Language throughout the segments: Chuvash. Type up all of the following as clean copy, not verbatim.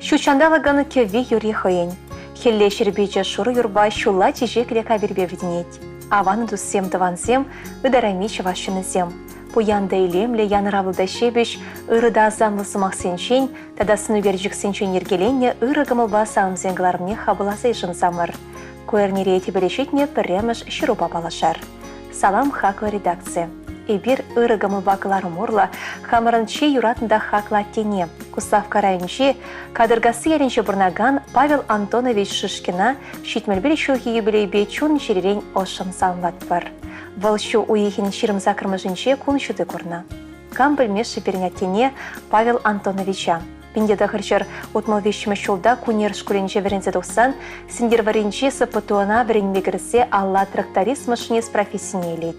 Ҫут ҫанталӑкӑн кӗвви юри хӑйӗн. Хӗлле ҫӗрпӳчӗ шурӑ юрпа ҫулла чечеклӗ кавирпе витӗнет. Аван туссем, тӑвансем, ытарайми чӑваш ҫыннисем. Пуян та илемлӗ, янӑравлӑ та ҫепӗҫ, ырӑ та асамлӑ сӑмахсенчен тата сӑнӳкерчӗксенчен йӗркеленнӗ ырӑ кӑмӑлпа саламсен кӑларӑмне хапӑласа йышӑнсамӑр. Ку эрнере тӗпеле ҫитнӗ пӗрремӗш ҫырупа паллашар. Салам, хаклӑ редакци! Эпир ырӑ кӑмӑлпа кӑларӑм урлӑ хамӑрӑн чи юратнӑ та хаклӑ аттене, Куславкка районӗнчи Катӑркасси ялӗнче пурӑнакан Павел Антонович Шишкина 71 ҫулхи юбилейпе чун-чӗререн ӑшшӑн саламлатпӑр. Вӑл ҫу уйӑхӗн 28-мӗшӗнче кун ҫути курнӑ. Кам пӗлмест-ши пирӗн аттене Павел Антоновича? 1963 ҫулта Кунер шкулӗнче вӗренсе тухсан Сӗнтӗрвӑрринчи СПТУна вӗренме кӗрсе алла тракторист-машинист профессине илет.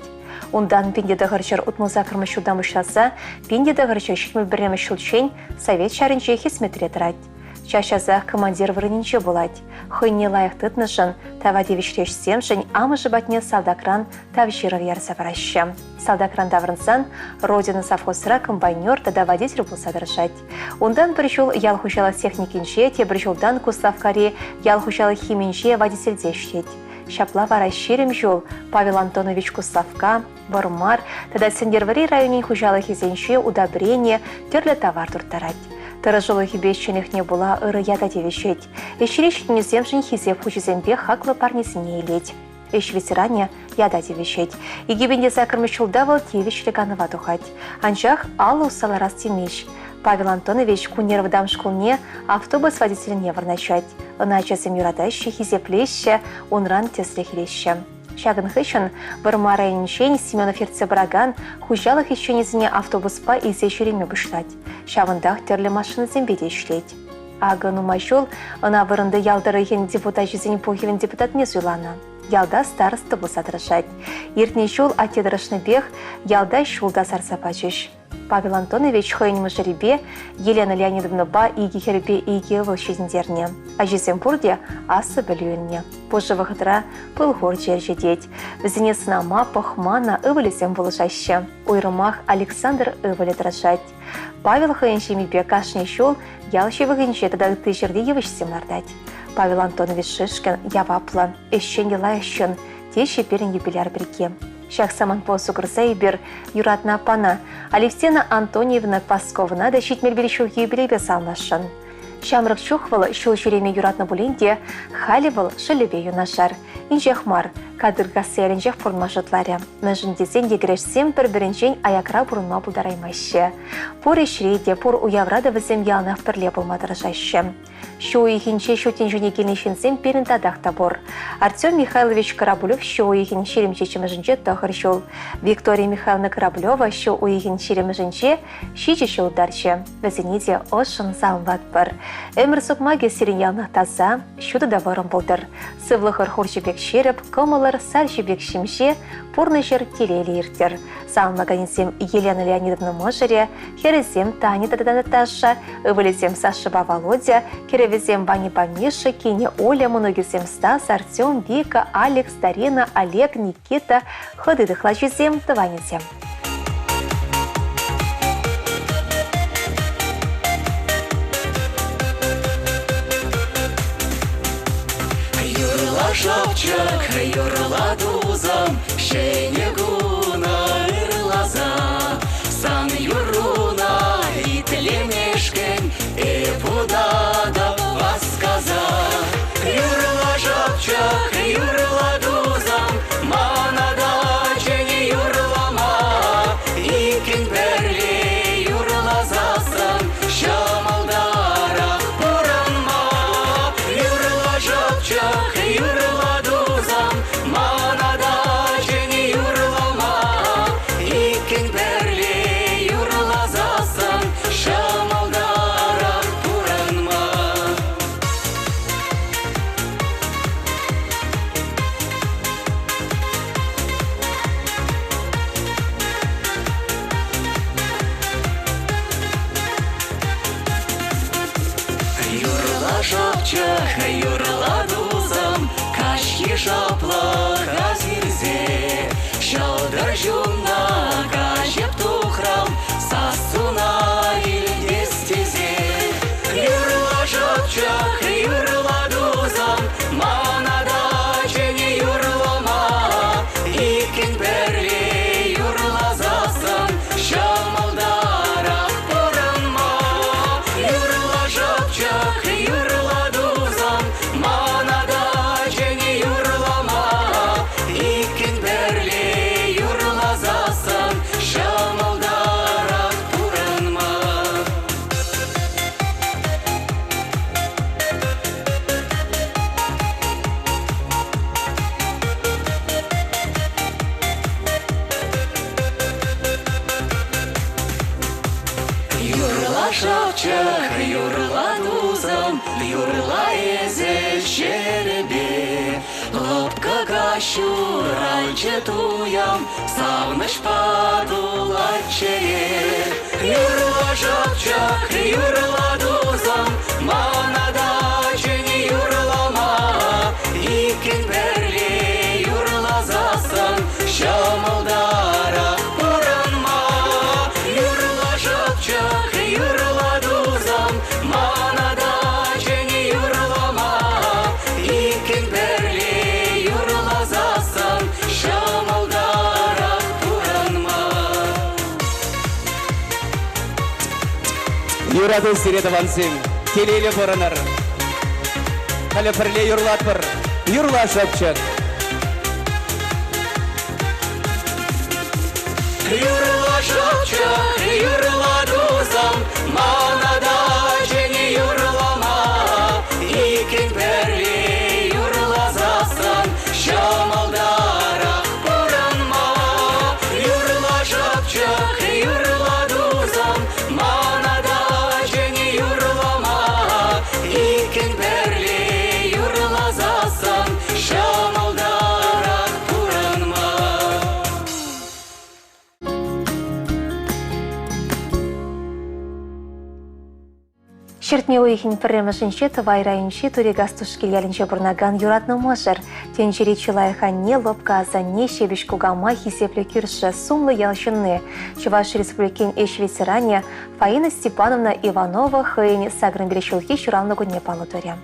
Унтан 1968 ҫултан пуҫласа 1971 ҫулччен Совет ҫарӗнче хӗсметре тӑрать. Час-часах командир вырӑнӗнче пулать. Хӑйне лайӑх тытнӑшӑн, тава тивӗҫлӗ ӗҫсемшӗн амӑшӗ патне салтакран тав ҫырӑв ярса параҫҫӗ. Салтакран таврӑнсан Родина совхозра комбайнер тата водитель пулса тӑрӑшать. Унтан пӗр ҫул ял хуҫалӑх техникинче, тепӗр ҫултан Куславккари ял хуҫалӑх химинче водительте ӗҫлет. Ҫапла вара 20 ҫул Павел Антонович Куславкка, Вӑрмар тата Сӗнтӗрвӑрри районӗн хуҫалӑхӗсенче удобрени, тӗрлӗ тавар турттарать. Тӑрӑшулӑхӗпе ҫӗнӗхне пула ырӑ ята тивӗҫет. Ӗҫри ҫитӗнӳсемшӗн хисеп хучӗсемпе хаклӑ парнесене илет. Ӗҫ ветеранӗ ята тивӗҫет. 2008 ҫулта вӑл тивӗҫлӗ канӑва тухать. Анчах алӑ усса ларас темест. Павел Антонович Кунер вӑтам шкулне автобус водительне вырнаҫать. Ӑна ачасем юратаҫҫӗ, хисеплеҫҫӗ, унран тӗслӗх илеҫҫӗ. Ҫакӑн хыҫҫӑн Вӑрмар районӗнчен Семенов ертсе пыракан хуҫалӑх ӗҫченӗсене автобуспа илсе ҫӳреме пуҫлать. Ҫавӑнтах тӗрлӗ машинӑсемпе те ӗҫлет. Акӑ нумай ҫул ӑна вырӑнти ял тӑрӑхӗн депутачӗсен пухӑвӗн депутатне суйланӑ. Ялта староста пулса тӑрӑшать. Иртнӗ ҫул атте тӑрӑшнипех ялта ҫул та сарса пачӗҫ. Павел Антонович хӑйӗн мӑшӑрӗпе Елена Леонидовнӑпа икӗ хӗрпе икӗ ывӑл ҫитӗнтернӗ. Ачисем пурте аслӑ пӗлӳ илнӗ. Пушӑ вӑхӑтра пыл хурчӗ ӗрчетет. Вӗсене сӑнама, пӑхма ывӑлӗсем пулӑшаҫҫӗ. Уйрӑмах Александр ывӑлӗ тӑрӑшать. Павел хӑйӗн ҫемйипе кашни ҫул ял ҫывӑхӗнче тата ытти ҫӗрте йывӑҫсем лартать. Павел Антонович Шишкин яваплӑ, ӗҫчен те лайӑх ҫын, теҫҫӗ пирӗн юбиляр пирки. Ҫак самантпа усӑ курса эпир юратнӑ аппана Алевтина Антониевна Пасковӑна та 71 ҫулхи юбилейпе саламласшӑн. Ҫамрӑк чух вӑл ҫул ҫӳреме юратнӑ пулин те, халӗ вӑл шӑллӗпе юнашар. Инҫех мар, Катыркасси ялӗнчех пурӑнма шутларӗ. Мӗншӗн тесен йӗкӗрешсем пӗр-пӗринчен аякра пурӑнма пултараймаҫҫӗ. Пур ӗҫре те, пур уявра та вӗсем яланах пӗрле пулма тӑрӑшаҫҫӗ. Ҫу уйӑхӗнче ҫут тӗнчене килнӗ ҫынсем пирӗн татах та пур. Артем Михайлович Кораблев ҫу уйӑхӗн 27-мӗшӗнче тӑхӑр ҫул, Виктория Михайловна Кораблева ҫу уйӑхӗн 20-мӗшӗнче ҫичӗ ҫул тарчӗ. Вӗсене те ӑшшӑн саламлатпӑр. Ӗмӗр сукмакӗ сирӗн яланах таса, ҫутӑ та вӑрӑм пултӑр. Сывлӑхӑр хурҫӑ пек ҫирӗп, кӑмӑлӑр сарҫӑ пек ҫемҫе, пурнӑҫӑр телейлӗ ирттӗр. Саламлаканӗсем Елена Леонидовна мӑшӑрӗ, хӗрӗсем Таня тата Наташа, ывӑлӗсем Сашӑпа Володя, кӗрӗвӗсем Ваньӑпа Миша, кинӗ Оля, мӑнукӗсем Стас, Артем, Вика, Алекс, Дарина, Олег, Никита, хӑти тӑхлачисем, тӑванӗсем. Юрла шӑпчӑк, юрла тусӑм, ҫӗнӗ куна ырласа. Сан юрруна итлемешкӗн эп утатӑп васкаса. Юрла шӑпчӑк, юрла тусӑм, мана та чӗнӗ юрлама. Иккӗн пӗрле юрласассӑн ҫӑмӑлтарах пурӑнма. Юрла шӑпчӑк, юрла тусӑм, мана. шӑпчӑк, юрла тусӑм, юрла эсӗ ҫӗрӗпе. Лӑпкӑ каҫ ҫуралчӗ туйӑм, савӑнӑҫпа тулать чӗре. Юрла шӑпчӑк, юрла тусӑм, мана та чӗн юрлама. Иккӗн пӗрле юрласассӑн ҫӑмӑлтарах пурӑнма. Юрла шӑпчӑк, юрла тусӑм, мана та чӗн юрлама. Иккӗн пӗрле юрласассӑн ҫӑмӑлтарах пурӑнма. Юрату сире, тӑвансем, телейлӗ пурӑнӑр. Халӗ пӗрле юрлатпӑр. Юрла, шӑпчӑк. Юрла, шӑпчӑк, юрла, тусӑм, мана та чӗн юрлама. Иккӗн пӗрле юрласассӑн ҫӑмӑлтарах пурӑнма. Юрла, шӑпчӑк, юрла, тусӑм, мана та чӗн юрлама. Иккӗн пӗрле юрласассӑн ҫӑмӑлтарах пурӑнма. Ҫӗртме уйӑхӗн пӗрремӗшӗнче Тӑвай районӗнчи Турикас Тушкил ялӗнче пурӑнакан юратнӑ мӑшӑр, тӗнчери чи лайӑх анне, лӑпкӑ асанне, ҫепӗҫ кукама, хисеплӗ кӳршӗ, сумлӑ ял ҫынни, Чӑваш Республикин ӗҫ ветеранӗ Фаина Степановна Иванова хӑйӗн 85 ҫулхи ҫуралнӑ кунне паллӑ турӗ.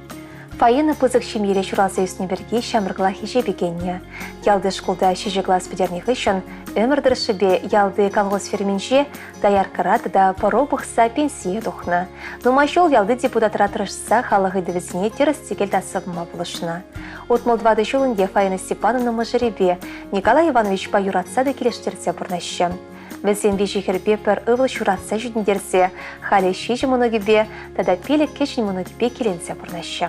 Фаина пысӑк ҫемьере ҫуралса ӳснӗ пирки ҫамрӑклах ӗҫе пикеннӗ. Ялти шкулта ҫичӗ класс пӗтернӗ хыҫҫӑн ӗмӗр тӑршшӗпе ялти колхоз ферминче дояркӑра тата пӑру пӑхса пенсие тухнӑ. Нумай ҫул ялти депутатра тӑрӑшса халӑх ыйтӑвӗсене тӗрӗс-тӗкел татса пама пулӑшнӑ. 64 ҫул ӗнтӗ Фаина Степановна мӑшӑрӗпе Николай Ивановичпа юратса та килӗштерсе пурӑнаҫҫӗ. Вӗсем виҫӗ хӗрпе пӗр ывӑл ҫуратса ҫитӗнтерсе халӗ ҫичӗ мӑнукӗпе тата пилӗк кӗҫӗн мӑнукӗпе киленсе пурӑнаҫҫӗ.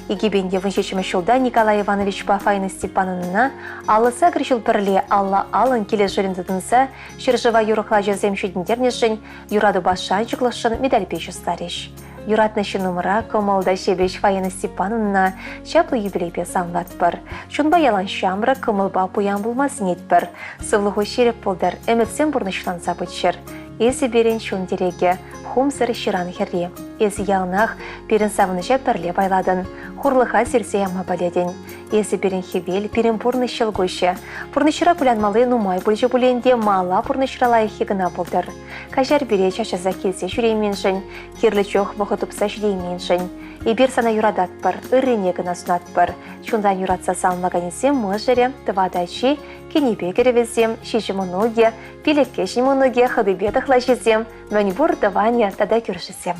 2017 ҫулта Николай Ивановичпа Фаина Степановнӑна 58 ҫул пӗрле алла-аллӑн килӗшӳллӗн тытӑнса ҫӗршыва юрӑхлӑ ачасем ҫитӗнтернӗшӗн юратупа шанчӑклӑхшӑн медальпе чысларӗҫ. Юратнӑ ҫыннӑмӑра кӑмӑл та ҫепӗҫ Фаина Степановна чаплӑ юбилейпе саламлатпӑр. Чунпа ялан ҫамрӑк, кӑмӑлпа пуян пулма сӗнетпӗр. Сывлӑху ҫирӗп пултӑр, ӗмӗтсем пурнӑҫланса пыччӑр. Эсӗ пирӗн чун тӗрекӗ, хумсӑр ҫыран хӗрри. Эсӗ яланах пирӗн савӑнӑҫа пӗрле пайлатӑн, хурлӑха сирсе яма пӗлетӗн. Эсӗ пирӗн хӗвел, пирӗн пурнӑҫ ҫӑлкуҫӗ. Пурнӑҫра кулянмалли нумай пулчӗ пулин те мала пурнӑҫра лайӑххи кӑна пултӑр. Каҫар пире час-часах килсе ҫӳрейменшӗн, кирлӗ чух вӑхӑт тупса ҫитейменшӗн. Эпир сана юрататпӑр, ыррине кӑна сунатпӑр. Чунтан юратса саламлаканӗсем мӑшӑрӗ, тӑватӑ ачи, кинӗпе кӗрӗвӗсем, ҫичӗ мӑнукӗ, пилӗк кӗҫӗн мӑнукӗ, хӑтипе тӑхлачисем, мӗнпур тӑванӗ тата кӳршисем.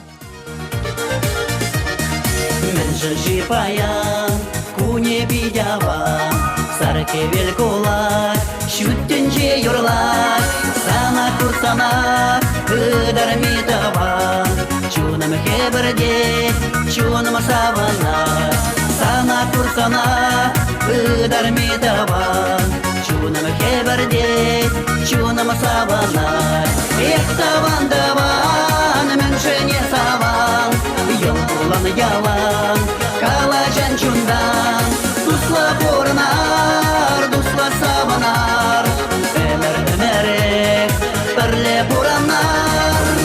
Мӗншӗн-ши паян кунӗ пит аван, Сар хӗвел кулать, ҫут тӗнче юрлать. Сана курсанах ытарми тӑван, Чунӑм хӗпӗртет, чунӑм савӑнать. Сана курсанах ытарми тӑван, Чунӑм хӗпӗртет, чунӑм савӑнать. Эх, тӑван, тӑван, мӗншӗн эс аван, Йӑл кулан ялан, калаҫан чунтан. Туслӑ пурӑнар, туслӑ савӑнар, Ӗмӗр-ӗмӗрех пӗрле пурӑнар.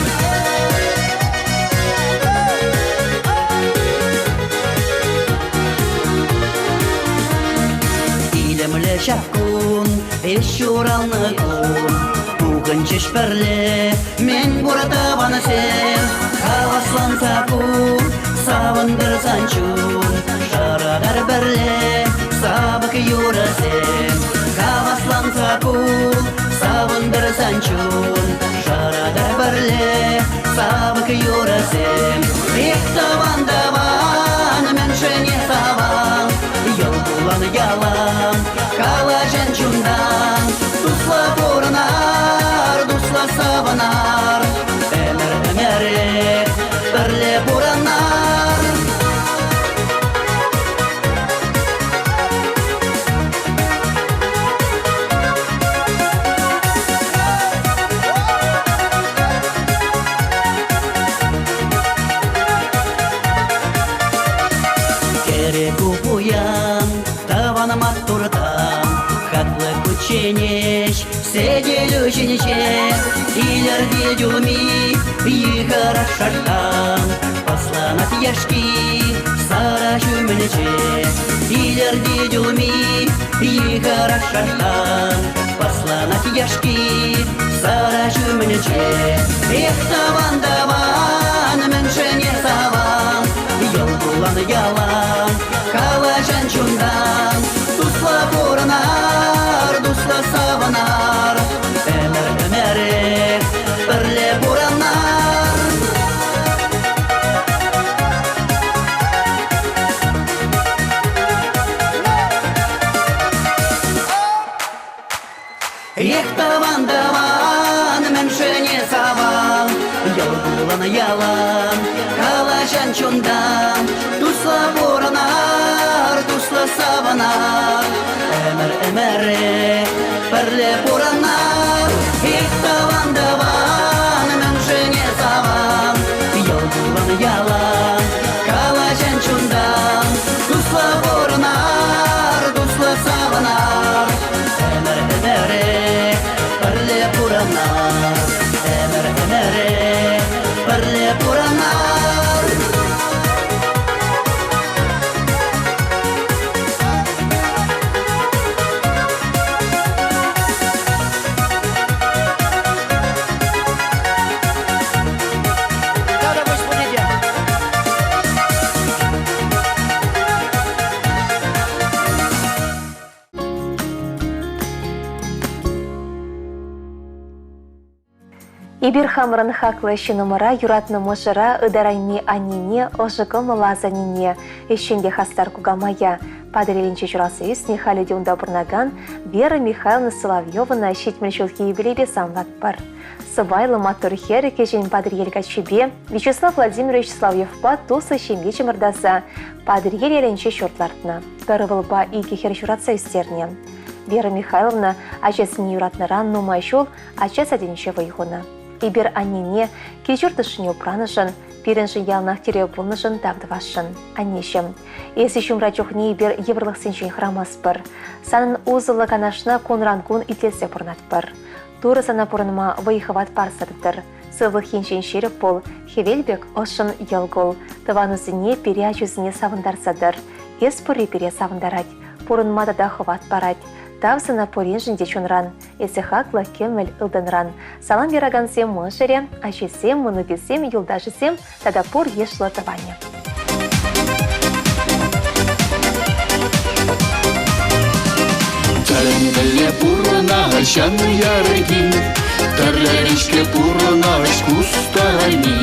Илемлӗ ҫак кун, эс ҫуралнӑ кун, Пухӑнчӗҫ пӗрле мӗн пур тӑвансем. Хавасланса кул, савӑнтӑр сан чун, Шӑратар пӗрле савӑк юрӑсем. Хавасланса кул, савӑнтӑр сан чун, Шӑратар пӗрле савӑк юрӑсем. Эх, тӑван, тӑван, мӗншӗн эс аван, Йӑл кулан ялан, калаҫан чунтан. Туслӑ пурӑнар, туслӑ савӑнар, Ӗмӗр-ӗмӗрех пӗрле пурӑнар. Хаклӑ кучченеҫ сӗтел ҫинче Илӗртет улми йыхӑрать шарттан. Пӑсланать яшки сара ҫумӗнче. Илӗртет улми йыхӑрать шарттан. Пӑсланать яшки сара ҫумӗнче. Эх, тӑван, тӑван, мӗншӗн эс аван? Йӑл кулан ялан, калаҫан чунтан. Туслӑ пурӑнар, туслӑ савӑнар, Ӗмӗр-ӗмӗрех пӗрле пурӑнар. Эх, тӑван, тӑван, мӗншӗн эс аван? Йӑл кулан ялан, калаҫан чунтан. Туслӑ пурӑнар, туслӑ савӑнар. Ӗмӗр-ӗмӗрех пӗрле пурӑнар. Эх, тӑван, тӑван, мӗншӗн эс аван? Йӑл кулан ялан, калаҫан чунтан. Туслӑ пурӑнар, туслӑ савӑнар. Ӗмӗр-ӗмӗрех пӗрле пурӑнар. Ӗмӗр-ӗмӗрех пӗрле пурӑнар. Эпир хамӑрӑн хаклӑ ҫыннӑмӑра, юратнӑ мӑшӑра, ытарайми аннене, ӑшӑ кӑмӑллӑ асаннене, ӗҫчен те хастар кукамая, Патӑрьелӗнче ҫуралса ӳснӗ, халӗ те унта пурӑнакан Вера Михайловна Соловьевӑна 70 ҫулхи юбилейпе саламлатпӑр. Сӑпайлӑ маттур хӗрӗ Кӗҫӗн Патӑрьел каччипе Вячеслав Владимирович Соловьевпа туслӑ ҫемье чӑмӑртаса Патӑрьел ялӗнче ҫурт лартнӑ. Пӗр ывӑлпа икӗ хӗр ҫуратса ӳстернӗ. Вера Михайловна ачасене юратнӑран нумай ҫул ача садӗнче вӑй хунӑ. Эпир аннене кил-ҫурт ӑшшине упранӑшӑн, пирӗншӗн яланах тӗрев пулнӑшӑн тав тӑвасшӑн. Аннеҫӗм, эсӗ ҫумра чухне эпир йывӑрлӑхсенчен хӑрамастпӑр. Санӑн усӑллӑ канашна кунран-кун итлесе пурӑнатпӑр. Турӑ сана пурӑнма вӑй-хӑват парса тӑтӑр. Сывлӑх енчен ҫирӗп пул, хӗвел пек ӑшшӑн йӑл кул. Тӑванусене, пире ачусене савӑнтарса тӑр. Эс пурри пире савӑнтарать, пурӑнма тата хӑват парать. Тав сана пуриншӗн те чунран. Эсӗ хаклӑ кӗмӗл ылтӑнран. Салам яракансем мӑшӑрӗ, ачисем, мӑнукӗсем, юлташӗсем тата пур йышлӑ тӑванӗ. Тӗлӗнмелле пурӑнаҫан ярки, Тӗрлӗрен-ҫке пурӑнаҫ кустарайми.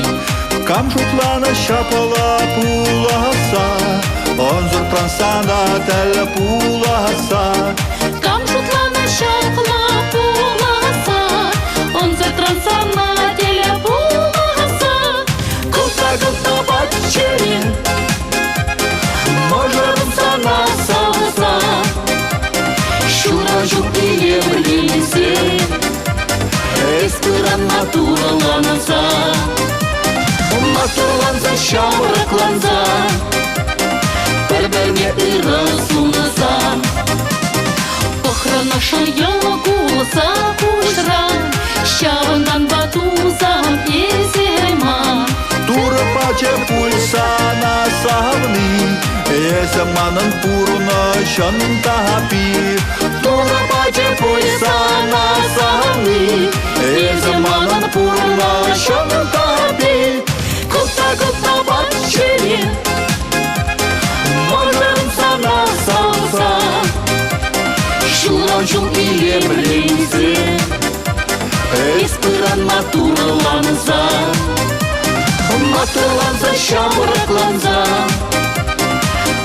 Кам шутланӑ ҫапла пуласса, Ӑнсӑртран сана тӗл пуласса. Кам шутланӑ ҫапла пуласса, Ӑнсӑртран сана тӗл пуласса. Кӑлта-кӑлта патчӗре, Мӑшӑрӑм сана савса, Ҫураҫу илемленсе, Эс пыран матурланса, Матурланса, ҫамрӑкланса, Пӗр-пӗрне ырӑ сунса. Пӑхрӑн ӑшӑ кулса куҫран, Ҫавӑнтанпа тусам эсир ман. Турӑ пачӗ пуль сана савни, Эсӗ манӑн пурнӑҫӑн тапи. Турӑ пачӗ пуль сана савни, Эсӗ манӑн пурнӑҫӑн тапи. Кӑлта-кӑлта патчӗре, Мӑшӑрӑм сана савса, Ҫулран ҫул илемленсе, Эс пыран матурланса, Матурланса, ҫамрӑкланса,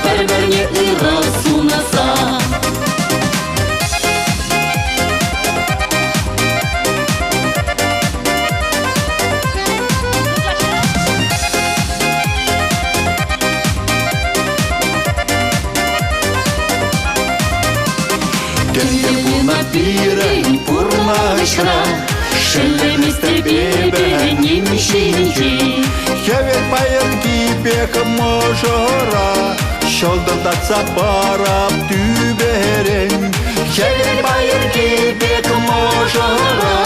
Пӗр-пӗрне ырӑ сунса. Тӗнче пулнӑ пирӗн пурнӑҫра, Шеллеместӗп эпӗ ним ҫинчен. Хӗвел пайӑрки пек мӑшӑра, Ҫӑлтӑртатса парап тӳперен. Хӗвел пайӑрки пек мӑшӑра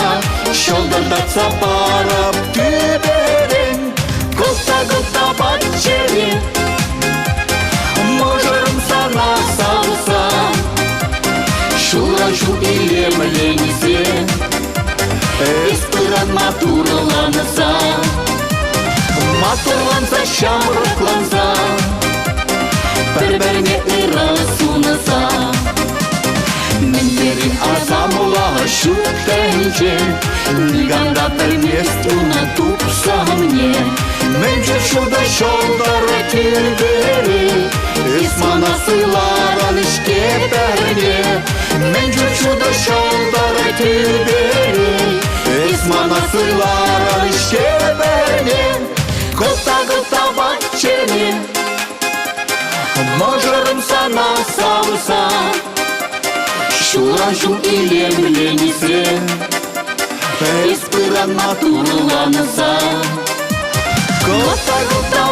Ҫӑлтӑртатса парап тӳперен. Кӑлта-кӑлта патчӗре Мӑшӑрӑм сана савса Ҫулран ҫул илемленсе Эс пыран матурланса Матурланса ҫамрӑкланса Пӗр-пӗрне ырӑ сунса Мӗн тери асамла ҫут тӗнче Никам та пӗлмест унӑн тупсӑмне. Мӗншӗн ҫутӑ ҫӑлтӑр тӳпере Эс мана суйларӑн-ҫке пӗрне. Мӗншӗн ҫутӑ ҫӑлтӑр тӳпере Эс мана суйларӑн-ҫке пӗрне. Кӑлта-кӑлта ват чӗре Мӑшӑрӑм сана савса Ҫулран ҫул илемленсе Эс пыран матурланса Кӑлта-кӑлта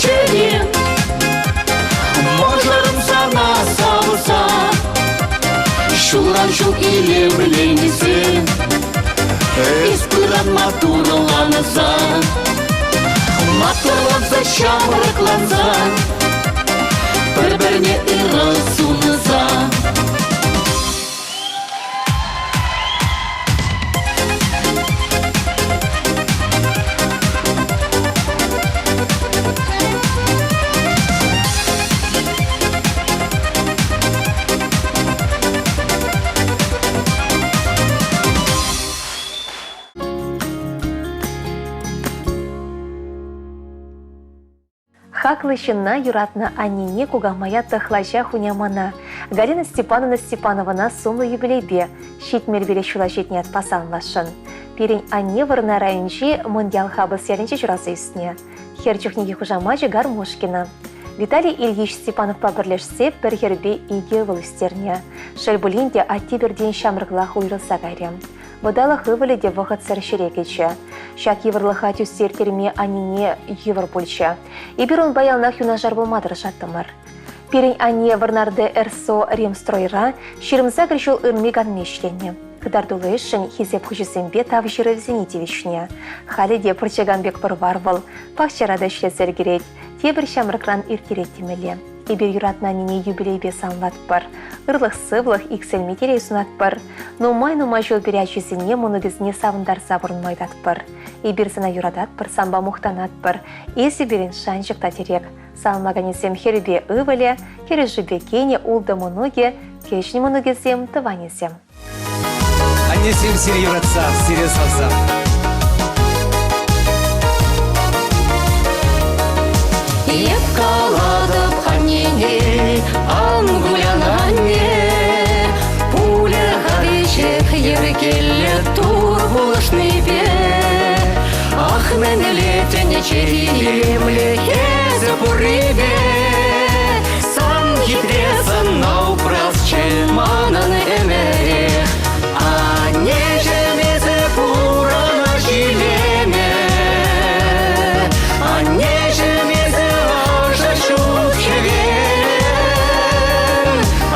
чӗре Мӑшӑрӑм сана савса Ҫулран ҫул илемленсе Эс пыран матурланса Матурланса ҫамрӑкланса Пӗр-пӗрне ырӑ сунса. Хаклӑ ҫынна юратнӑ аннене кукамая тӑхлача хунямана Галина Степановна Степановӑна сумлӑ юбилейпе 75 ҫула ҫитнӗ ятпа саламласшӑн. Пирӗн анне Вӑрнар районӗнчи Мӑньял Хапӑс ялӗнче ҫуралса ӳснӗ. Хӗр чухнехи хушамачӗ Гармошкина. Виталий Ильич Степановпа пӗрлешсе пӗр хӗрпе икӗ ывӑл ӳстернӗ. Шел пулин те, атте пиртен ҫамрӑклах уйрӑлса кайрӗ. Вӑталӑх ывӑлӗ те вӑхӑтсӑр ҫӗре кӗчӗ. Ҫак йывӑрлӑха тӳссе ирттерме аннене йывӑр пулчӗ. Эпир унпа яланах юнашар пулма тӑрӑшаттӑмӑр. Пирӗн анне Вӑрнарти РСО Ремстройра 28 ҫул ырми-канми ӗҫленӗ. Кӑтартуллӑ ӗҫшӗн хисеп хучӗсемпе тав ҫырӑвӗсене тивӗҫнӗ. Халӗ те пӑрчӑкан пек вӑр-вар вӑл, пахчара та ӗҫлесе ӗлкӗрет, тепӗр ҫамрӑкран ирттерет темелле. Эпир юратнӑ аннене юбилейпе саламлатпӑр. Ырлӑх-сывлӑх, иксӗлми телей сунатпӑр. Нумай-нумай ҫул пире ачисене, мӑнукӗсене савӑнтарса пурӑнма ыйтатпӑр. Эпир сана юрататпӑр, санпа мухтанатпӑр. Эсӗ пирӗн шанчӑк та тӗрек. Саламлаканӗсем хӗрӗпе ывӑлӗ, кӗрӗшӗпе кинӗ, ултӑ мӑнукӗ, кӗҫӗн мӑнукӗсем, тӑванӗсем. Аннесем сире юратса, сире савса. Эп калатӑп аннене, ан кулян, анне. Пулӗ-ха веҫех йӗркеллӗ Тур пулӑшнипе. Ах, мӗнле тӗнче илемлӗ эсӗ пуррипе. Сан хитре сӑнна упрасчӗ манӑн ӗмӗрех. Аннеҫӗм, эсӗ пурӑнӑҫ илемӗ. Аннеҫӗм, эсӗ ӑшӑ ҫут хӗвел.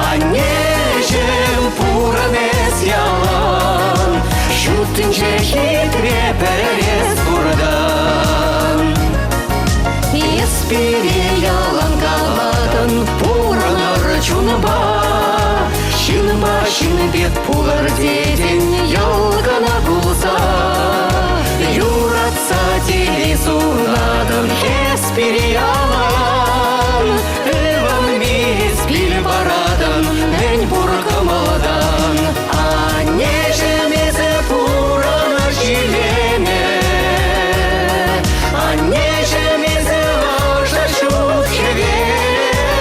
Аннеҫӗм, пурӑн эс ялан. Ҫут тӗнче хитре пӗр эс пуртан. Эс пире ялан калатӑн, пурӑнӑр чунпа. Ҫынпа ҫын пек пулӑр тетӗн, йӑл кӑна кулса. Юратса телей сунатӑн, эс пире ялан. Ывӑнми эс пил паратӑн, мӗн пур кӑмӑлтан. Аннеҫӗм, эсӗ пурӑнӑҫ илемӗ. Аннеҫӗм, эсӗ ӑшӑ ҫут хӗвел.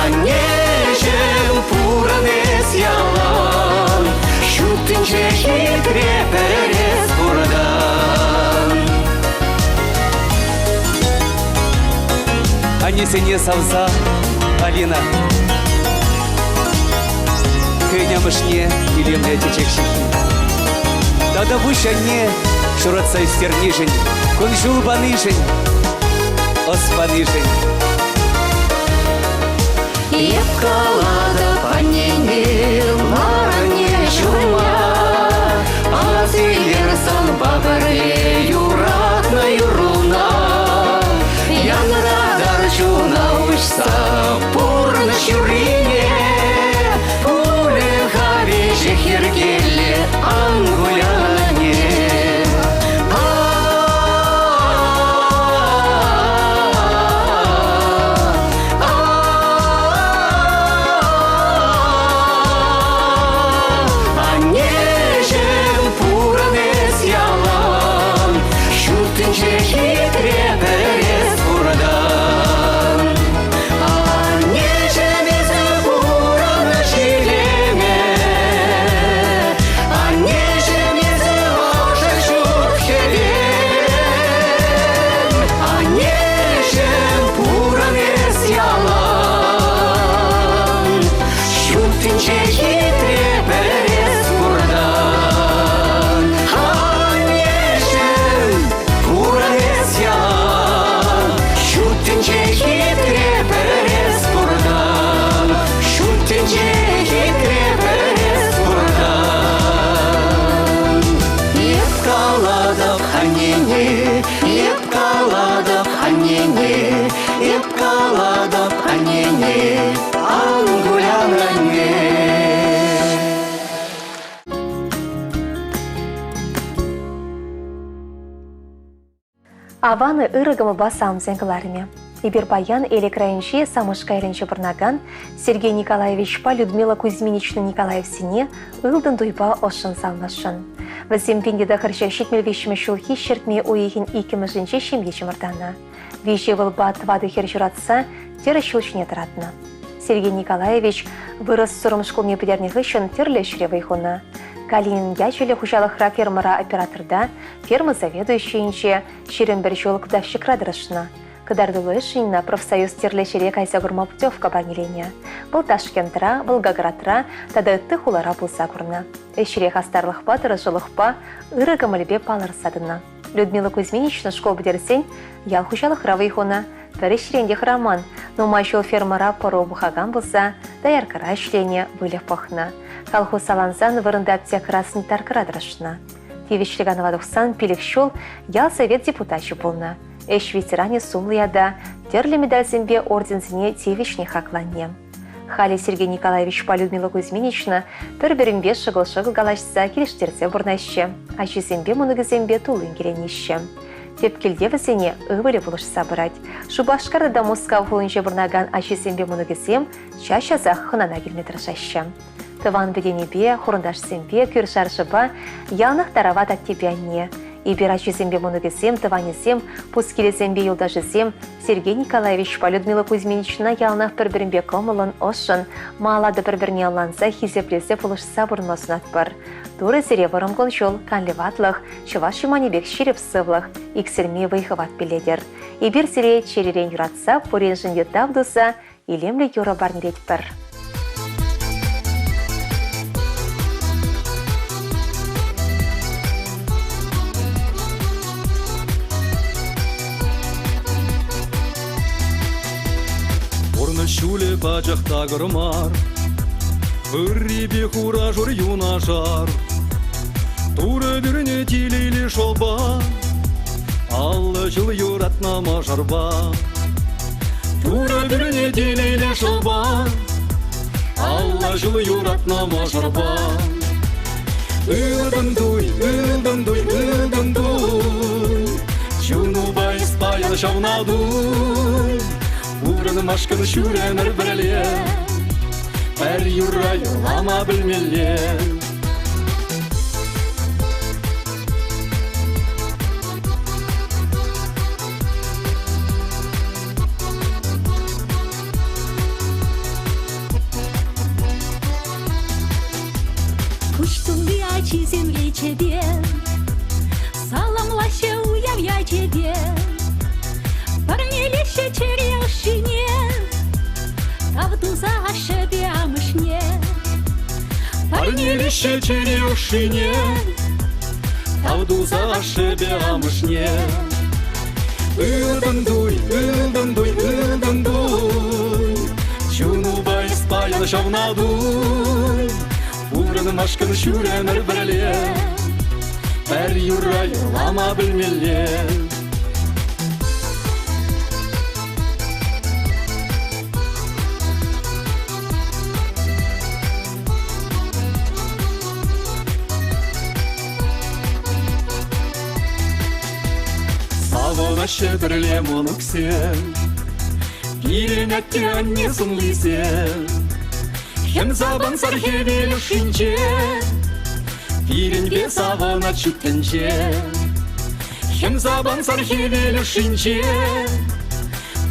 Аннеҫӗм, пурӑн эс ялан. Ҫут тӗнче хитре пӗр эс пуртан. Аннесене савса Алина. Хӑйӗн амӑшне илемлӗ чечек ҫыххи. Тата пуҫ анне шуратса ӳстернишӗн, кун-ҫул панишӗн, ӑс панишӗн. Эп калатӑп аннене, лар анне ҫумма. Ас илер санпа пӗрле юратнӑ юрруна. Янратар чуна уҫса пурнӑҫ юррине. Пулӗ-ха веҫех йӗркеллӗ, ан кулян, анне. Аннеҫӗм, пурӑн эс ялан, ҫут тӗнче хитре пӗр эс пуртан. Аннеҫӗм, эсӗ пурӑнӑҫ илемӗ, Аннеҫӗм, эсӗ ӑшӑ ҫут хӗвел. Аннеҫӗм, пурӑн эс ялан, Ҫут тӗнче хитре пӗр эс пуртан. Аннеҫӗм, пурӑн эс ялан, Ҫут тӗнче хитре пӗр эс пуртан. Ҫут тӗнче хитре пӗр эс пуртан. Эп калатӑп аннене, эп калатӑп аннене, эп калатӑп аннене, ан кулян, анне. Аван ырӑ кӑмӑлпа самсен кӑларӑмӗ. Эпир паян Элӗк районӗнчи Самышка ялӗнче пурӑнакан Сергей Николаевичпа Людмила Кузьминична Николаевсене ылтӑн туйпа ӑшшӑн саламласшӑн. Вӗсем 1973 ҫулхи ҫӗртме уйӑхӗн иккӗмӗшӗнче ҫемье чӑмӑртанӑ. Виҫӗ ывӑлпа тӑватӑ хӗр ҫуратса тӗрӗс ҫул ҫине тӑратнӑ. Сергей Николаевич вырӑс Сурӑм шкулне пӗтернӗ хыҫҫӑн тӗрлӗ ӗҫре вӑй хунӑ. Калинин ячӗллӗ хуҫалӑхра фермӑра операторта, ферма заведующийӗнче 21 ҫул кладовщикра тӑрӑшнӑ. Кӑтартуллӑ ӗҫшӗн профсоюз тӗрлӗ ҫӗре кайса курма путевка парнеленӗ. Вӑл Ташкентра, Волгоградра тата ытти хулара пулса курнӑ. Ӗҫре хастарлӑхпа, тӑрӑшулӑхпа, ырӑ кӑмӑлӗпе палӑрса тӑнӑ. Людмила Кузьминична шкул пӗтерсен ял хуҫалӑхра вӑй хунӑ. Пӗр ӗҫрен те хӑраман. Нумай ҫул фермӑра пӑру пӑхакан пулса дояркӑра ӗҫленӗ, выльӑх пӑхнӑ. Колхоз салансан вырӑнти аптекӑра санитаркӑра тӑрӑшнӑ. Тивӗҫлӗ канӑва тухсан пилӗк ҫул ял совет депутачӗ пулнӑ. Ӗҫ ветеранӗ сумлӑ ята, тӗрлӗ медальсемпе орденсене тивӗҫнӗ хакланнӑ. Халӗ Сергей Николаевичпа Людмила Кузьминична пӗр-пӗринпе шӑкӑл-шӑкӑл калаҫса килӗштерсе пурӑнаҫҫӗ, ачисемпе мӑнукӗсемпе туллин киленеҫҫӗ. Тӗп килте вӗсене ывӑлӗ пулӑшса пырать. Шупашкар тата Мускав хулинче пурӑнакан ачисемпе мӑнукӗсем час-часах хӑнана килме тӑрӑшаҫҫӗ. Тӑван-пӗтенӗпе, хурӑнташсемпе, кӳршӗ-аршӑпа яланах тарават аттепе анне. Эпир ачисемпе мӑнукӗсем, тӑванӗсем, пускилӗсемпе юлташӗсем Сергей Николаевичпа Людмила Кузьминична яланах пӗр-пӗринпе кӑмӑллӑн, ӑшшӑн, малалла пӗр-пӗрне ӑнланса, хисеплесе пулӑшса пурӑнма сунатпӑр. Турӑ сире вӑрӑм кун-ҫул, канлӗ ватлӑх, чӑваш юманӗ пек ҫирӗп сывлӑх, иксӗлми вӑй-хӑват пиллетӗр. Эпир сире чӗререн юратса, пуриншӗн те тав туса илемлӗ юрӑ парнелетпӗр. Пурнӑҫ ҫулӗ пачах такӑр мар, Ыррипе хура-шур юнашар. Турӑ пӳрнӗ телейлӗ шӑпа, 50 ҫул юратнӑ мӑшӑрпа. Турӑ пӳрнӗ телейлӗ шӑпа, 50 ҫул юратнӑ мӑшӑрпа. Ылтӑн туй, ылтӑн туй, ылтӑн туй, чунупа эс паян ҫавна туй. Пурӑнмашкӑн ҫур ӗмӗр пӗрле, пӗр юрра юрлама пӗлмелле. Куҫ тулли ачисем речӗпе Саламлаҫҫӗ уяв ячӗпе. Парнелеҫҫӗ чӗре ӑшшине, Тав туса ашшӗпе амӑшне. Парнелеҫҫӗ чӗре ӑшшине, Тав туса ашшӗпе амӑшне. Ылтӑн туй, ылтӑн туй, ылтӑн туй, чунупа. паян ҫавна туй. Пурӑнмашкӑн ҫӳремӗр пӗрле, Пӗр юрра юрлама пӗлмелле. Савӑнаҫҫӗ пӗрле мӑнуксем, Пирӗн атте-анне сӑнлисем. Хӗм савӑнсӑр хӗвел ӑшшинче, Пирӗнпе савӑнать ҫут тӗнче. Хӗм савӑнсӑр хӗвел ӑшшинче,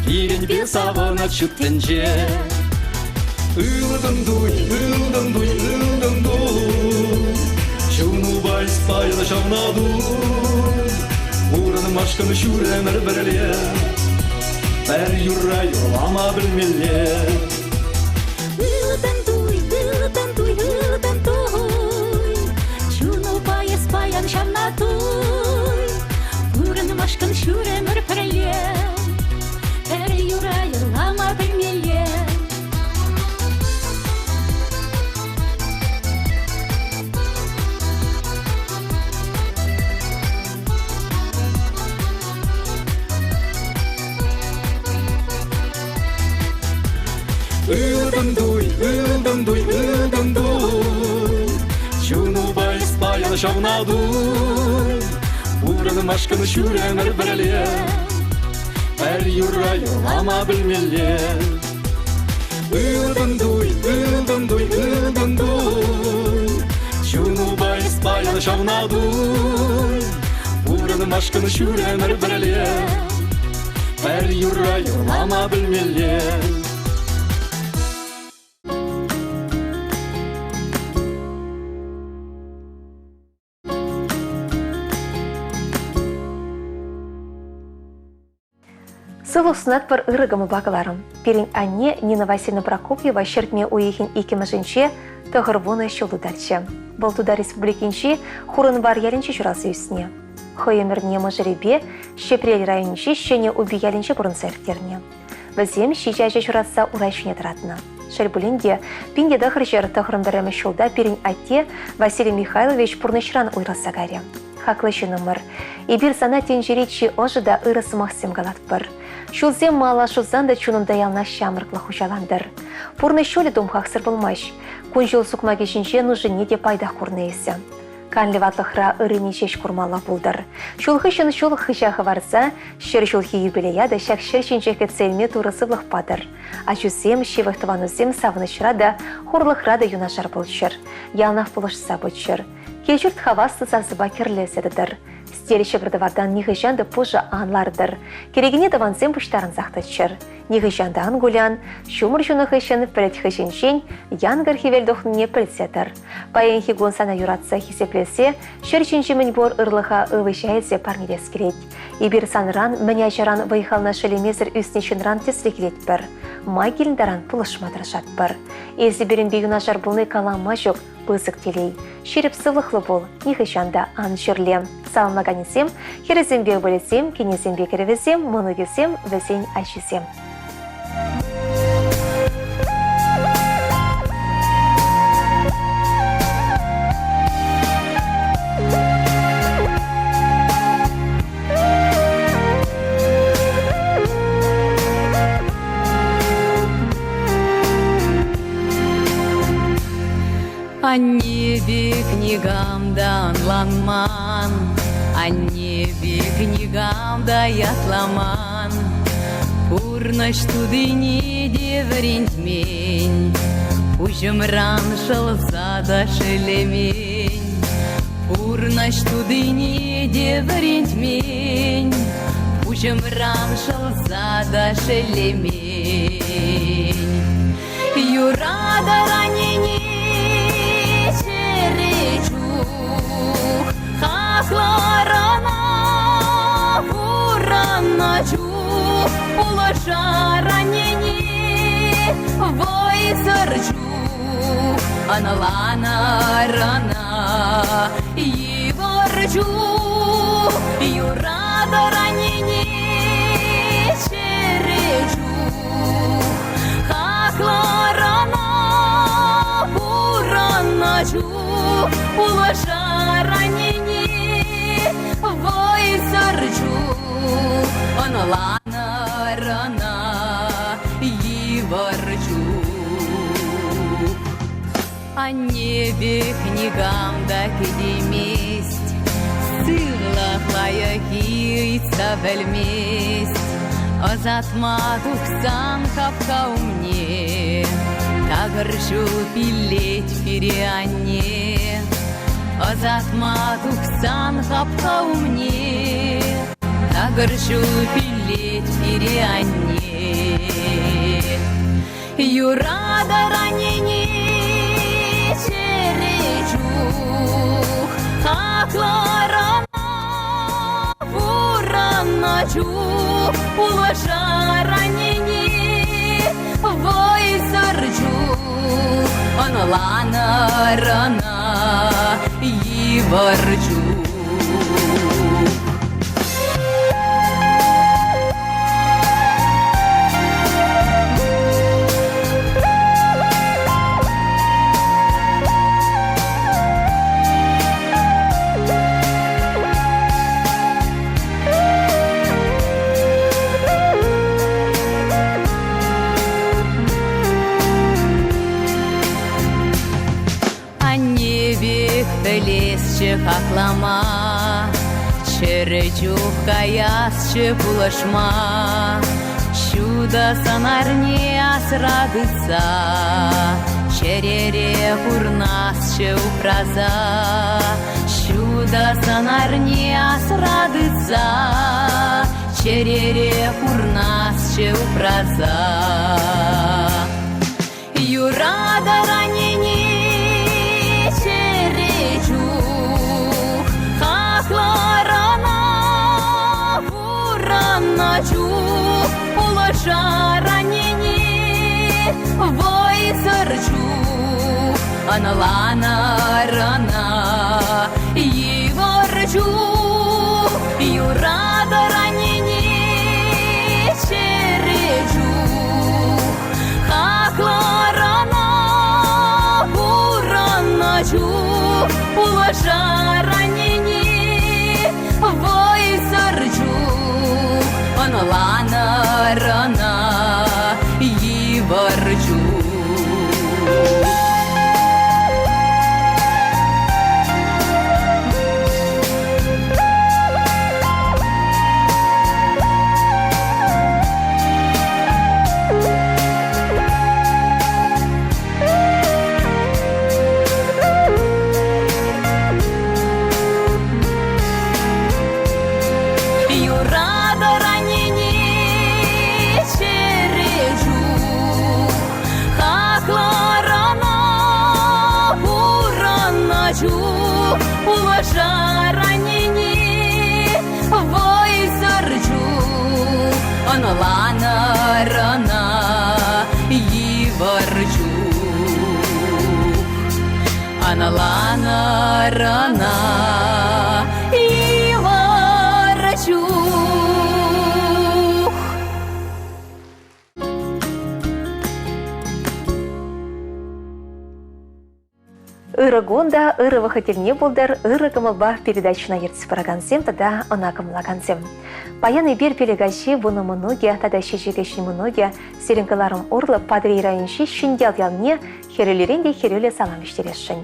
Пирӗнпе савӑнать ҫут тӗнче. Ылтӑн туй, ылтӑн туй, ылтӑн туй, Чунупа эс паян ҫавна туй. Пурӑнмашкӑн ҫур ӗмӗр пӗрле, Пӗр юрра юрлама пӗлмелле. Ылтӑн туй, ылтӑн туй, ылтӑн туй, Чунупа эс паян ҫавна туй. Пурӑнмашкӑн ҫур ӗмӗр пӗрле, Пӗр юрра юрлама пӗлмелле. Ылтӑн туй, ылтӑн туй, ылтӑн туй, Чунупа эс паян ҫавна туй. Пурӑнмашкӑн ҫур ӗмӗр пӗрле, Пӗр юрра юрлама пӗлмелле. Ылтӑн туй, ылтӑн туй, ылтӑн туй, Чунупа эс паян ҫавна туй. Пурӑнмашкӑн ҫур ӗмӗр пӗрле, Пӗр юрра юрлама пӗлмелле. Сывлӑх сунатпӑр ырӑ кӑмӑлпа кӑларӑм. Пирӗн анне Нина Васильевна Прокопьева ҫӗртме уйӑхӗн иккӗмӗшӗнче 90 ҫул тутарчӗ. Вӑл Тутар Республикинчи Хурӑнвар ялӗнче ҫуралса ӳснӗ. Хӑй ӗмӗрне мӑшӑрӗпе Ҫӗпрел районӗнчи Ҫӗнӗ Упи ялӗнче пурӑнса ирттернӗ. Вӗсем ҫичӗ ача ҫуратса ура ҫине тӑратнӑ. Шел пулин те, 1991 ҫулта пирӗн атте Василий Михайлович пурнӑҫран уйрӑлса кайрӗ. Хаклӑ ҫыннӑмӑр, эпир сана тӗнчери чи ӑшӑ та ырӑ сӑмахсем калатпӑр. Ҫулсем мала шусан та чунунта яланах ҫамрӑклӑх хуҫалантӑр. Пурнӑҫ ҫулӗ тумхахсӑр пулмасть. Кун-ҫул сукмакӗ ҫинче нушине те пайтах курнӑ эсӗ. Канлӗ ватлӑхра ыррине ҫеҫ курмалла пултӑр. Ҫул хыҫҫӑн ҫул хыҫа хӑварса ҫӗр ҫулхи юбилея та ҫак ҫӗр ҫинче кӗтсе илме Турӑ сывлӑх патӑр. Ачусем, ҫывӑх тӑванусем савӑнӑҫра та, хурлӑхра та юнашар пулччӑр. Яланах пулӑшса пыччӑр. Кил-ҫурт хаваслӑ сасӑпа кӗрлесе тӑтӑр. Сӗтел ҫӑкӑр-тӑвартан нихӑҫан та пушӑ ан лартӑр. Кӗрекене тӑвансем пуҫтарӑнсах тӑччӑр. Нихӑҫан та ан кулян, ҫумӑр ҫунӑ хыҫҫӑн пӗлӗт хыҫӗнчен янкӑр хӗвел тухнине пӗлсе тӑр. Паянхи кун сана юратса хисеплесе ҫӗр ҫинчи мӗнпур ырлӑха ывӑҫа илсе парнелес килет. Эпир санран мӗн ачаран вӑй-хална шеллемесӗр ӳснӗ ҫынран тӗслӗх илетпӗр. Май килнӗ таран пулӑшма тӑрӑшатпӑр. Эсӗ пирӗнпе юнашар пулни калама ҫук пысӑк телей. Ҫирӗп сывлӑхлӑ пул, нихӑҫан та ан чирле. Саламлаканӗсем, хӗрӗсемпе ывӑлӗсем, кинӗсемпе кӗрӗвӗсем, мӑнукӗсем, вӗсен ачисем. Анне пек никам та ӑнланман, Анне пек никам та ятламан. Пурнӑҫ тутине те вӗрентмен, Пуҫӑмран шӑлса та шеллемен. Пурнӑҫ тутине те вӗрентмен, Пуҫӑмран шӑлса та шеллемен. Юратӑр аннене чӗре чух, хаклӑр ӑна пурӑннӑ чух, пулӑшар аннене вӑйсӑр чух, ӑнланӑр ӑна йывӑр чух, юратӑр аннене чӗре чух. Хаклӑр ӑна. Пурӑнна чух пулӑшар аннене, вӑйсӑр чух ӑнланӑр ӑна йывӑр чух. Анне пек никам та кӗтеймест, сывлӑх лайӑххи ыйтса пӗлмест. Ӑсатма тухсан хапха умне такӑр ҫул пиллет пире анне. Ӑсатма тухсан хапха умне такӑр ҫул пиллет пире анне. Юратӑр аннене чӗре чух, хаклӑр ӑна пурӑннӑ чух, пулӑшар аннене вӑйсӑр чух, ӑнланӑр ӑна йывӑр чух. Анне пек пӗлесчӗ хаклама, Чӗрӗ чух каясчӗ пулӑшма. Ҫутӑ сӑнарне асра тытса, Чӗрере пурнасчӗ упраса. Ҫутӑ сӑнарне асра тытса, Чӗрере пурнасчӗ упраса. Юратӑр аннене чӗре чух, хаклӑр ӑна пурӑннӑ чух, пулӑшар аннене вӑйсӑр чух, ӑнланӑр ӑна йывӑр чух, юратӑр аннене чӗре чух. Хаклӑр ӑна пурӑннӑ чух, пулӑшар аннене вӑйсӑр чух, ӑнланӑр ӑна йывӑр чух. Юратӑр аннене чӗре чух, хаклӑр ӑна пурӑннӑ чух, пулӑшар аннене вӑйсӑр чух, ӑнланӑр ӑна йывӑр чух. Ӑнланӑр ӑна йывӑр чух. Ырӑ кун та ырӑ вӑхӑт тӗлне пултӑр, ырӑ кӑмӑлпа передачӑна ертсе пыракансем тата ӑна кӑмӑллакансем. Паян эпир Пелекаҫи вунӑ мӑнукӗ тата Чечек ӗҫӗн мӑнукӗ сирӗн кӑларӑм урлӑ Патӑрьел районӗнчи Ҫӗньял ялне хӗрӳллӗрен те хӗрӳллӗ салам вӗҫтересшӗн.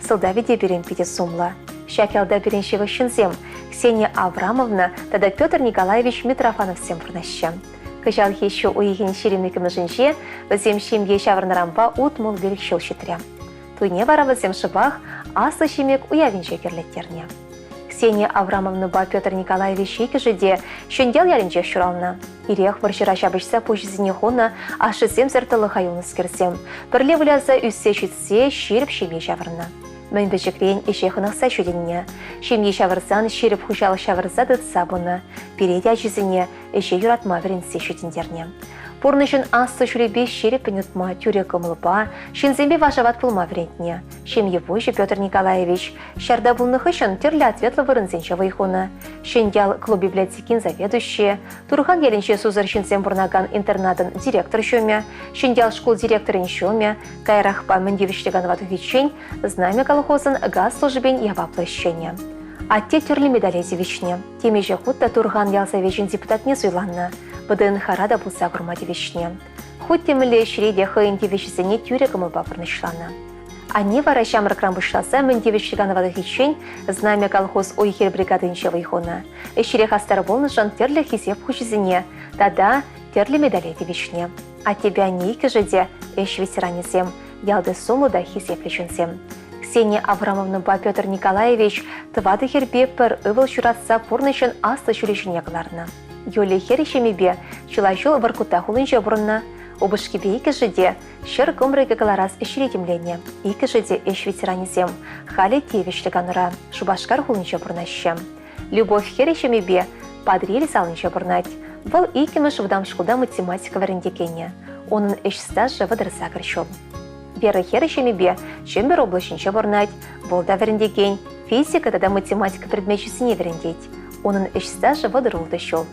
Сӑлтавӗ те пирӗн питӗ сумлӑ. Ҫак ялта пирӗн ҫывӑх ҫынсем Ксения Аврамовна тата Петр Николаевич Митрофановсем пурӑнаҫҫӗ. Кӑҫалхи ҫу уйӑхӗн 22-мӗшӗнче вӗсем ҫемье ҫаврӑннӑранпа 65 ҫул ҫитрӗ. Туйне вара вӗсем шӑпах Аслӑ Ҫимӗк уявӗнче кӗрлеттернӗ. Ксения Аврамовнӑпа Петр Николаевич иккӗшӗ те Ҫӗньял ялӗнчех ҫуралнӑ. Ирех вӑрҫӑра ҫапӑҫса пуҫӗсене хунӑ ашшӗсемсӗр тӑлӑха юлнӑскерсем пӗрле выляса ӳссе ҫитсе ҫирӗп ҫемье ҫавӑрнӑ. Мӗн пӗчӗкрен ӗҫе хӑнӑхса ҫитӗннӗ. Ҫемье ҫавӑрсан ҫирӗп хуҫалӑх ҫавӑрса тытса пынӑ. Пире те ачисене ӗҫе юратма вӗрентсе ҫитӗнтернӗ. Пурнӑҫӑн аслӑ ҫулӗпе ҫирӗппӗн утма, тӳрӗ кӑмӑлпа, ҫынсемпе вашават пулма вӗрентнӗ. Ҫемье пуҫӗ Петр Николаевич ҫарта пулнӑ хыҫҫӑн тӗрлӗ ответлӑ вырӑнсенче вӑй хунӑ. Ҫӗньял клуб библиотекин заведующийӗ, Турхан ялӗнче сусӑр ҫынсем пурӑнакан интернатӑн директор ҫумӗ, Ҫӗньял шкул директорӗн ҫумӗ, каярахпа мӗн тивӗҫлӗ канӑва тухиччен Знамя колхозӑн газ службин яваплӑ ӗҫченӗ. Атте тӗрлӗ медале тивӗҫнӗ. Темиҫе хут та Турхан ял совечӗн депутатне суйланнӑ, ВДНХра та пулса курма тивӗҫнӗ. Хуть те мӗнле ӗҫре те хӑйӗн тивӗҫӗсене тӳрӗ кӑмӑлпа пурнӑҫланӑ. Анне вара ҫамрӑкран пуҫласа мӗн тивӗҫлӗ канӑва тухиччен Знамя колхоз уй-хир бригадинче вӑй хунӑ. Ӗҫре хастар пулнӑшӑн тӗрлӗ хисеп хучӗсене тата тӗрлӗ медале тивӗҫнӗ. Аттепе анне иккӗшӗ те ӗҫ ветеранӗсем, ялти сумлӑ та хисеплӗ ҫынсем. Ксения Аврамовнӑпа Петр Николаевич тӑватӑ хӗрпе пӗр ывӑл ҫуратса пурнӑҫӑн аслӑ ҫулӗ ҫине кӑларнӑ. Юлия хӗрӗ ҫемйипе чылай ҫул Воркута хулинче пурӑннӑ. Упӑшкипе иккӗшӗ те ҫӗр кӑмрӑкӗ кӑларас ӗҫре тимленӗ. Иккӗшӗ те ӗҫ ветеранӗсем. Халӗ тивӗҫлӗ канура Шупашкар хулинче пурӑнаҫҫӗ. Любовь хӗрӗ ҫемйипе Патӑрьел салинче пурӑнать. Вӑл иккӗмӗш вӑтам шкулта математика вӗрентекенӗ. Унӑн ӗҫ стажӗ 38 ҫул. Вера хӗрӗ ҫемйипе Чӗмпӗр облаҫӗнче пурӑнать. Вӑл та вӗрентекен, физика тата математика предмечӗсене вӗрентет. Унӑн ӗҫ стажӗ 36 ҫул.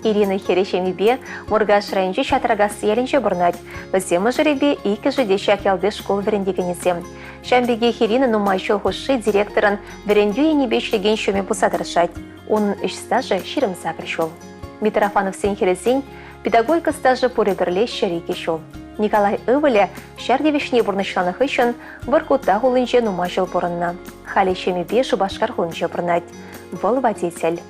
Ирина хӗрӗ ҫемйипе Муркаш районӗнчи Ҫатракасси ялӗнче пурӑнать. Вӗсем мӑшӑрӗпе иккӗшӗ те ҫак ялти шкул вӗрентекенӗсем. Ҫавӑн пекех Ирина нумай ҫул хушши директорӑн вӗрентӳ енӗпе ӗҫлекен ҫумӗ пулса тӑрӑшать. Унӑн ӗҫ стажӗ 28 ҫул. Митрофановсен хӗрӗсен педагогика стажӗ пурӗ пӗрле 102 ҫул. Николай ывӑлӗ ҫар тивӗҫне пурнӑҫланӑ хыҫҫӑн Воркута хулинче нумай ҫул пурӑннӑ. Халӗ ҫемйипе Шупашкар хулинче пурӑнать. Вӑл водитель.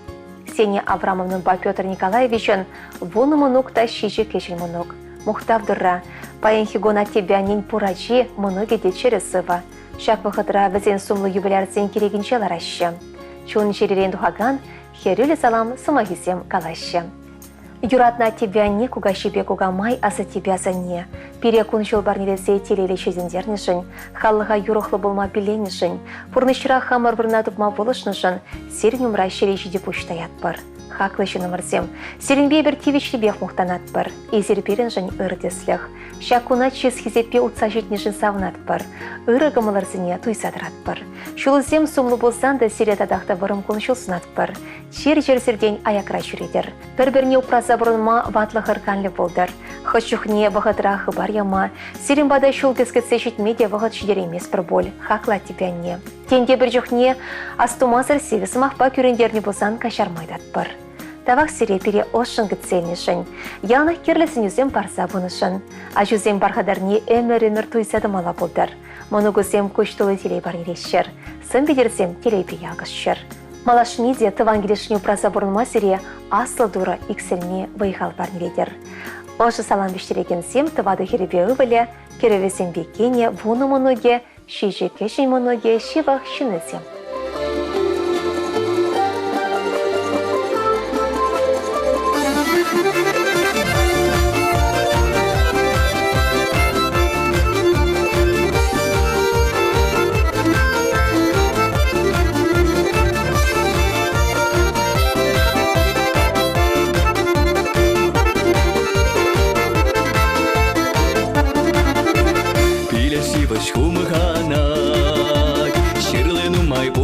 Ксения Аврамовнӑпа Петр Николаевичӑн вунӑ мӑнук та ҫичӗ кӗҫӗн мӑнук. Мухтав Турра, паянхи кун аттепе аннен пур ачи, мӑнукӗ те чӗрӗ-сывӑ. Ҫак вӑхӑтра вӗсен сумлӑ юбилярсен кирекӗнче лараҫҫӗ. Чун-чӗререн тухакан хӗрӳллӗ салам сӑмахӗсем калаҫҫӗ. Юратнӑ аттепе анне, кукаҫипе кукамай, асаттепе асанне пире кун-ҫул парнелесе телейлӗ ҫитӗнтернӗшӗн, халӑха юрӑхлӑ пулма пилленӗшӗн, пурнӑҫра хамӑр вырӑна тупма пулӑшнӑшӑн сирӗн умра ҫӗре ҫити пуҫ таятпӑр. Хаклӑ ҫыннӑмӑрсем, сирӗнпе эпир тивӗҫлипех мухтанатпӑр. Эсир пирӗншӗн ырӑ тӗслӗх. Ҫак куна чыс-хисеппе утса ҫитнӗшӗн савӑнатпӑр, ырӑ кӑмӑлӑрсене туйса тӑратпӑр. Ҫулсем сумлӑ пулсан та сире татах та вӑрӑм кун-ҫул сунатпӑр. Чир-чӗрсӗртен аякра ҫӳретӗр. Пӗр-пӗрне упраса пурӑнма ватлӑхӑр канлӗ пултӑр. Хӑш чухне вӑхӑтра хыпар яма, сирӗн пата ҫул кӗскетсе ҫитме те вӑхӑт ҫитерейместпӗр пуль, хаклать типӗ анне. Тен, тепӗр чухне астумасӑр сивӗ сӑмахпа кӳрентернӗ пулсан каҫарма ыйтатпӑр. Тавах сире пире ӑшшӑн кӗтсе илнӗшӗн, яланах кирлӗ сӗнӳсем парса пынӑшӑн. Ачусем пархатарне ӗмӗр-ӗмӗр туйса тӑмалла пултӑр. Мӑнукусем куҫ тулли телей парнелеҫҫӗр, сӑн питӗрсем телейпе ялкӑшчӑр. Малашне те тӑван килӗшне упраса пурӑнма сире Аслӑ Турӑ иксӗлми вӑй-хал парнелетӗр. Ӑшӑ салам вӗҫтерекенсем тӑватӑ хӗрӗпе ывӑлӗ, кӗрӗвӗсемпе кинӗ, вунӑ мӑнукӗ, ҫичӗ кӗҫӗн мӑнукӗ, ҫывӑх ҫыннисем. Пилеш йывӑҫ хумханать, ҫырли нумай.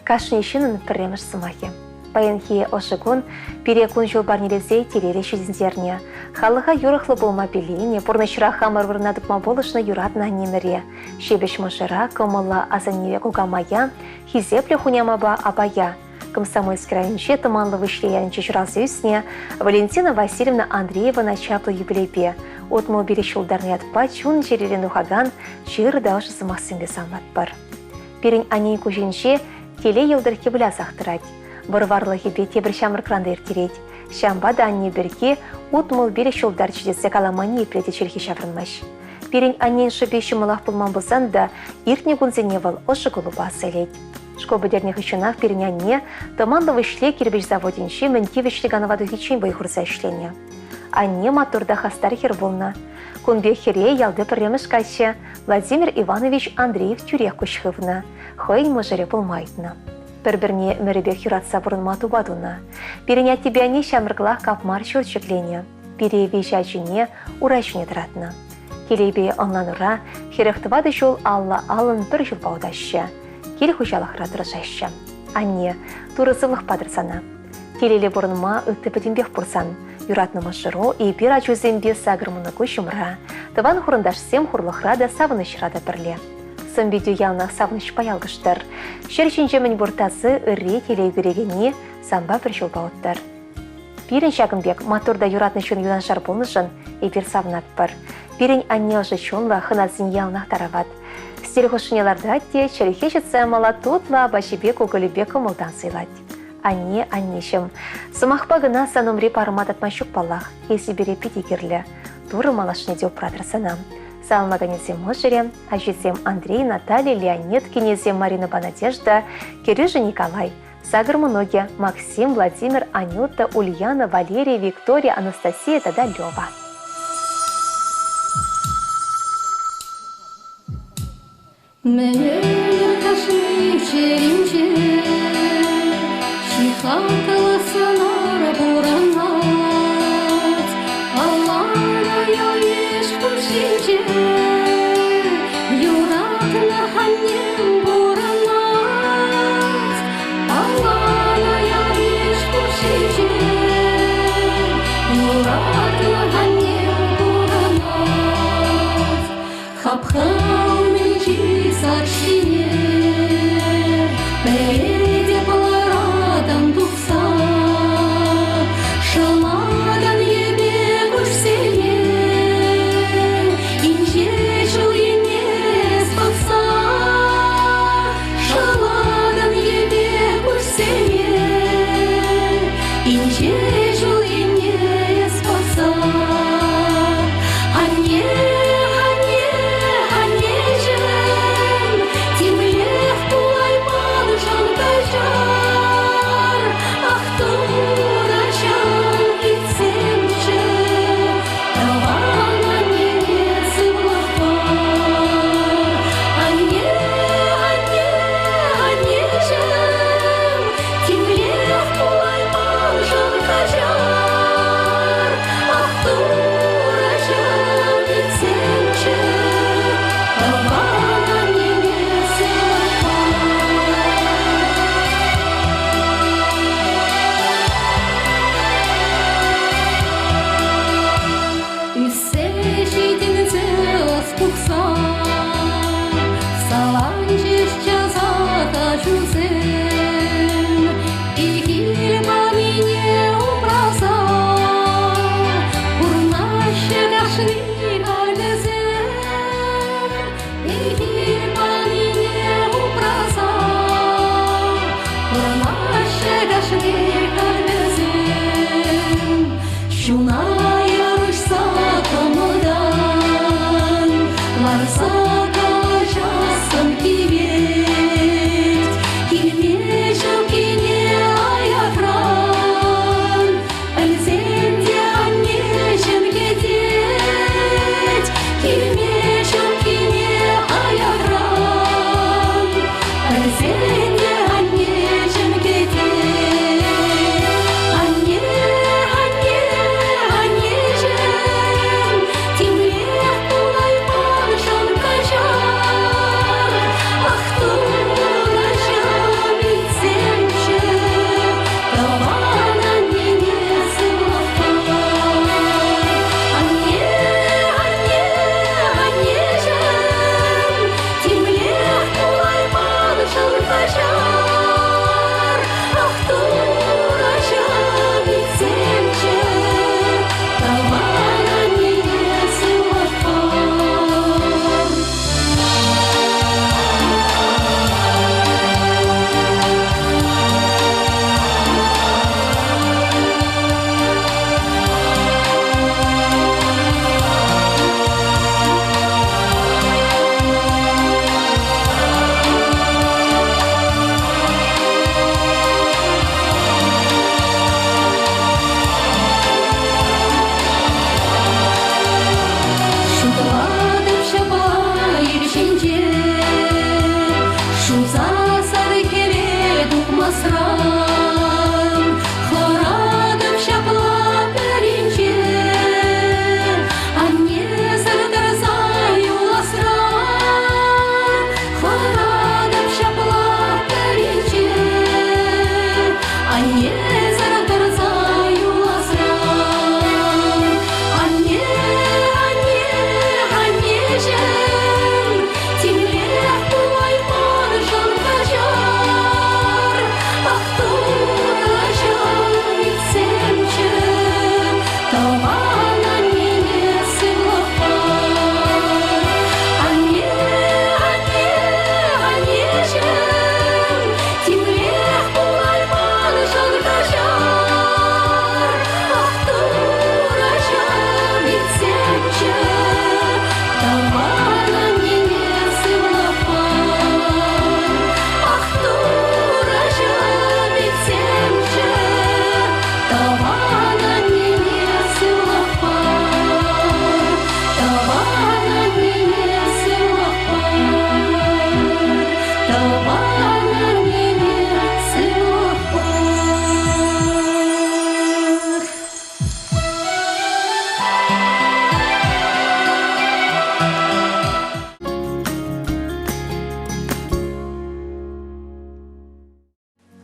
Кашни ҫыннӑн пӗрремӗш сӑмахӗ. Паянхи ӑшӑ кун пире кун-ҫул парнелесе телейлӗ ҫитӗнтернӗ. Халӑха юрӑхлӑ пулма пилленӗ, пурнӑҫра хамӑр вырӑна тупма пулӑшнӑ юратнӑ аннемӗре, ҫепӗҫ мӑшӑра, кӑмӑллӑ асаннепе кукамая, хисеплӗ хунямапа апая, Комсомольски районӗнче Тӑманлӑ Выҫли ялӗнче ҫуралса ӳснӗ Валентина Васильевна Андреевана чаплӑ юбилейпе 65 ҫултарнӑ ятпа чун-чӗререн тухакан чир та ӑшӑ сӑмахсемпе саламлатпӑр. Пирӗн аннен куҫӗнче телей йӑлтӑркки вылясах тӑрать. Вӑр-варлӑхӗпе тепӗр ҫамрӑкран та ирттерет. Ҫавӑнпа та анне пирки 65 ҫултарчӗ тесе калама ниепле те чӗлхе ҫаврӑнмасть. Пирӗн аннен шӑпи ҫӑмӑлах пулман пулсан та иртнӗ кунсене вӑл ӑшӑ кулӑпа аса илет. Шкул пӗтернӗ хыҫҫӑнах пирӗн анне Тӑманлӑ Выҫли кирпӗч заводӗнче мӗн тивӗҫлӗ канӑва тухиччен вӑй хурса ӗҫленӗ. Анне маттур та хастар хӗр пулнӑ. Кун пек хӗре ялти пӗрремӗш каччӑ Владимир Иванович Андреев тӳрех куҫ хывнӑ, хӑйӗн мӑшӑрӗ пулма ыйтнӑ. Пӗр-пӗрне ӗмӗрӗпех юратса пурӑнма тупа тунӑ. Пирӗн аттепе анне ҫамрӑклах капмар ҫурт ҫӗкленӗ. Пире виҫ ачине ура ҫине тӑратнӑ. Телейпе ӑнланура 44 ҫул алла-аллӑн пӗр ҫулпа утаҫҫӗ. Кил хуҫалӑхра тӑрӑшаҫҫӗ. Анне, Турӑ сывлӑх патӑр сана. Телейлӗ пурӑнма ытти пӗтӗмпех пурсан. Юратнӑ мӑшӑру эпир ачусемпе сакӑр мӑнуку ҫумра, тӑван хурӑнташсем хурлӑхра та савӑнӑҫра та пӗрле. Сӑн-питӳ яланах савӑнӑҫпа ялкӑштӑр. Ҫӗр ҫинче мӗн пур тасы, ырри, телей кӳрекенни санпа пӗр ҫулпа уттӑр. Пирӗн ҫакӑн пек маттур та юратнӑ ҫын юнашар пулнӑшӑн эпир савӑнатпӑр. Пирӗн анне ӑшӑ чунлӑ, хӑнасен яланах тарават. Сӗтел хушшине лартать те чӗлхе ҫӑтса мала тутлӑ апачӗпе кукӑлӗпе кӑмӑлтан сӑйлать. Анне, аннеҫӗм, сӑмахпа кӑна сан умри парӑма татма ҫук паллах. Эсӗ пире питӗ кирлӗ. Турӑ малашне те упратӑр сана. Саламлаканӗсем мӑшӑрӗ, ачисем Андрей, Наталья, Леонид, кинӗсем Маринӑпа Надежда, кӗрӳшӗ Николай, сакӑр мӑнукӗ Максим, Владимир, Анюта, Ульяна, Валерия, Виктория, Анастасия тата Лева. Мӗнер кашни чӗринче ҫыхакла сӑнар пурӑнать. Аллана ял-йыш хушшинче юратнӑ аннем пурӑнать. Аллана ял-йыш хушшинче юратнӑ аннем пурӑнать. Хапха умӗнчи сак ҫине пӗлете пӑларатӑн тухса шӑлатӑн йӗпе куҫсене инҫе ҫул енне пӑхса шӑлатӑн йӗпе куҫсене инҫе ҫул енне пӑхса. Анне, анне, анне.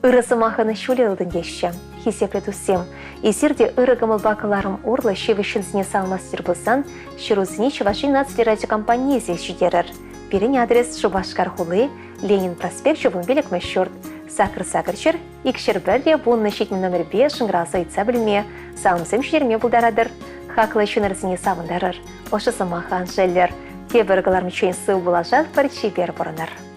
Ырӑ сӑмахӑн ҫулӗ ылтӑн теҫҫӗ. Хисеплӗ туссем, эсир те ырӑ кӑмӑлпа кӑларӑм урлӑ ҫывӑх ҫынсене саламлас пулсан ҫырусене Чӑваш Ен наци радиокомпанийӗ ҫитерӗр. Пирӗн адрес Шупашкар хули, Ленин проспекчӗ 15-мӗш ҫурт, сакӑр сакӑр ҫӗр, икҫӗр пӗрре 10 70 номерпе шӑнкӑравласа ыйтса пӗлме, саламсем ҫитерме пултаратӑр. Хаклӑ ҫыннӑрсене савӑнтарӑр, ӑшӑ сӑмах ан шеллӗр. Тепӗр кӑларӑмччен сыв пулашатпӑр, чипер пурӑнӑр.